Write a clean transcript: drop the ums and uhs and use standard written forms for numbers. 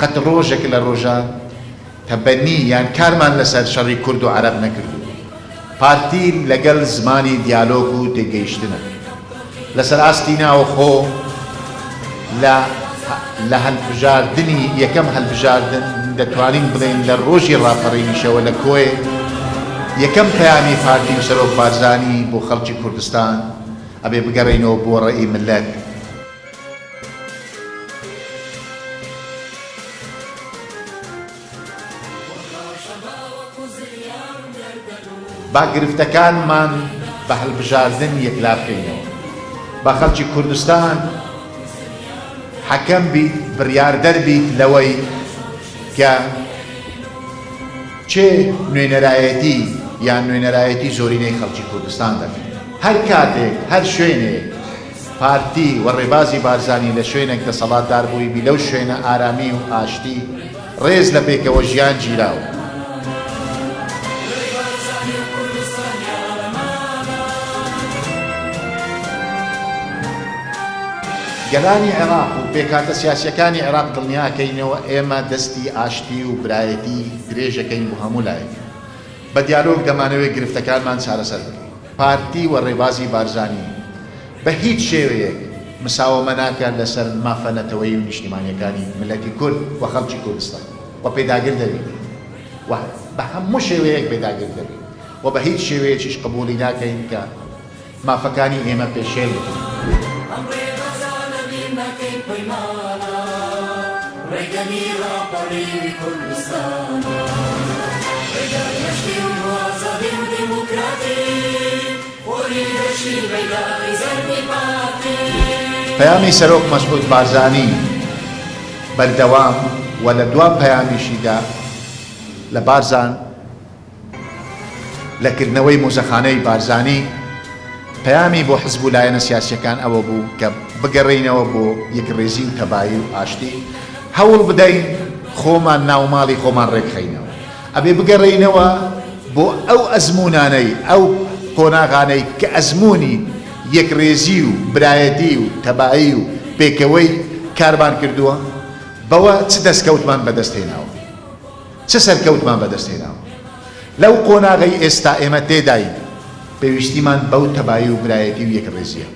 قەت ڕۆژێک لە ڕۆژان تەبەنی یان کارمان لەسەر شەڕی کورد و عەرەب نەکردووە. پارتی لەگەل زمانی دیالۆگ و تێگەیشتنە. لەسەر ئاستی ناوخۆ لە لە هەلبژاردنی یەکەم هەلبژاردن دەتوانین بڵێین لە ڕۆژی ڕاپەڕینیشەوە لە کۆیە یەکەم پەیامی پارتی و سەرۆک بارزانی بۆ خەڵکی کوردستان ئەبێ بگەڕێینەوە بۆ ڕەئی مللەت. با گرفتەکانمان بە هەلبژاردن یەکلا بکەینەوە. با خەڵکی کوردستان حەکەم بیت، بڕیاردەر بیت لەوەی کە کێ نوێنەرایەتی یان نوێنەرایەتی زۆرینەی خەڵکی کوردستان دەکات. هەر کاتێک، هەر شوێنێک پارتی و ڕێبازی بارزانی لە شوێنێک دەسەڵاتدار بوویبی لەو شوێنە ئارامی و ئاشتی، ڕێز لە پێکەوە ژیان گیراوە. گەلانی عێراق و پێکهاتە سیاسییەکانی عێراق دڵنیاکەینەوە ئێمە دەستی ئاشتی و برایەتی درێژەکەین بۆ هەموو لایەک. بە دیالۆگ دەمانەوێت گرفتەکانمان چارەسەر بکەین. پارتی و ڕێبازی بارزانی بە هیچ شێوەیەک مساوەمە ناکات لەسەر مافە نەتەوەیی و نیشتیمانیەکانی میللەتی کورد و خەڵکی کوردستان و پێداگر دەبین و بە هەموو شێوەیەک پێداگر دەبین و بە هیچ شێوەیەکیش قبوڵی ناکەین کە مافەکانی ئێمە پێشێل بکرێن. ئەم ڕێبازانە بیر نەکەین پەیمانە ڕێگەلی ڕاپەڕیوی کوردستانە ڕێگای ئاشتی و ئازادی و دیموکراتی خۆری رەشی بەیداخی زەردی پارتی. پەیامی سەرۆک مەسعود بارزانی بەردەوام و لە دوا پەیامیشیدا لە بارزان، لە کردنەوەی مۆزەخانەی بارزانی، پەیامی بۆ حزب و لایەنە سیاسییەکان ئەوە بوو کە بگەڕێینەوە بۆ یەکڕیزی و تەبایی و ئاشتی، هەوڵ بدەین خۆمان ناو ماڵی خۆمان ڕێکخەینەوە. ئەبێ بگەڕێینەوە بۆ ئەو ئەزموونانەی، ئەو قۆناغانەی کە ئەزموونی یەکڕێزی و برایەتی و تەبایی و پێکەوەی کارمان کردووە، بەوە چ دەستکەوتمان بەدەست هێناوە. چ سەرکەوتمان بەدەست هێناوە؟ لەو قۆناغەی ئێستا ئێمە تێداین پێویستیمان بەو تەبایی و برایەتی و یەکڕیزییە.